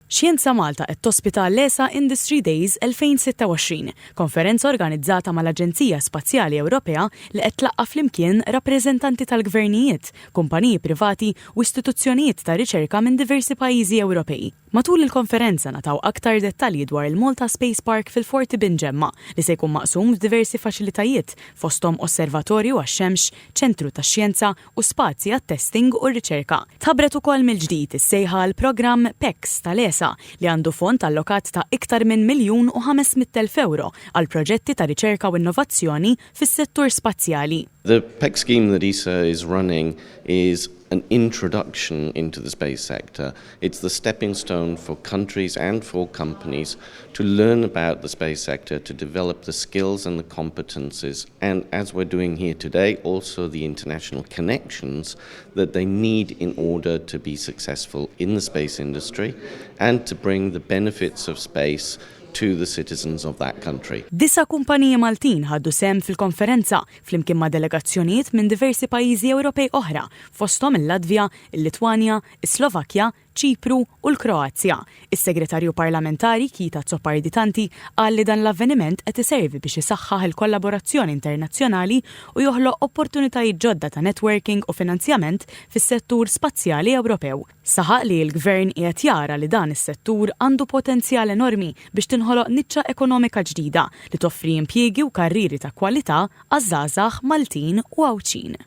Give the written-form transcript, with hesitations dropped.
Xjenza Malta qed tospita l-ESA Industry Days 2026, konferenza organizzata mal-Aġenzija Spazjali Ewropea li qed tlaqqa' flimkien rappreżentanti tal-gvernijiet, kumpaniji privati u istituzzjonijiet ta' riċerka minn diversi pajjiżi Ewropej. Matul il-konferenza ngħataw aktar dettalji dwar il-Malta Space Park fil-Forti Binġemma li se jkun maqsum f'diversi faċilitajiet fosthom osservatorju għax-xemx, ċentru tax-xjenza u spazji għat-testing u r-riċerka. Tħabbret ukoll mill-ġdid is-sejħa għall-programm PECS tal-ESA li għandu fond allokat ta' iktar minn 1,500,000 ewro għal proġetti ta' riċerka u innovazzjoni fis-settur spazjali. The PEC scheme that ESA is running is an introduction into the space sector. It's the stepping stone for countries and for companies to learn about the space sector, to develop the skills and the competences, and as we're doing here today, also the international connections that they need in order to be successful in the space industry and to bring the benefits of space to the citizens of that country. Disa' kumpaniji Maltin ħaddu sehem fil-konferenza flimkien ma' delegazzjonijiet minn diversi pajjiżi Ewropej oħra, fosthom il-Latvja, il-Litwanja, is-Slovakkja, Ċipru u l-Kroazja. Is-Segretarju Parlamentari Keith Azzopardi Tanti qal li dan l-avveniment qed iservi biex isaħħaħ il-kollaborazzjoni internazzjonali u joħloq opportunitajiet ġodda ta' networking u finanzjament fis-settur spazjali Ewropew. Saħaq li l-gvern qiegħed jara li dan is-settur għandu potenzjal enormi biex tinħoloq niċċa ekonomika ġdida li toffri impjiegi u karriri ta' kwalità għaż-żgħażagħ Maltin u Għawdxin.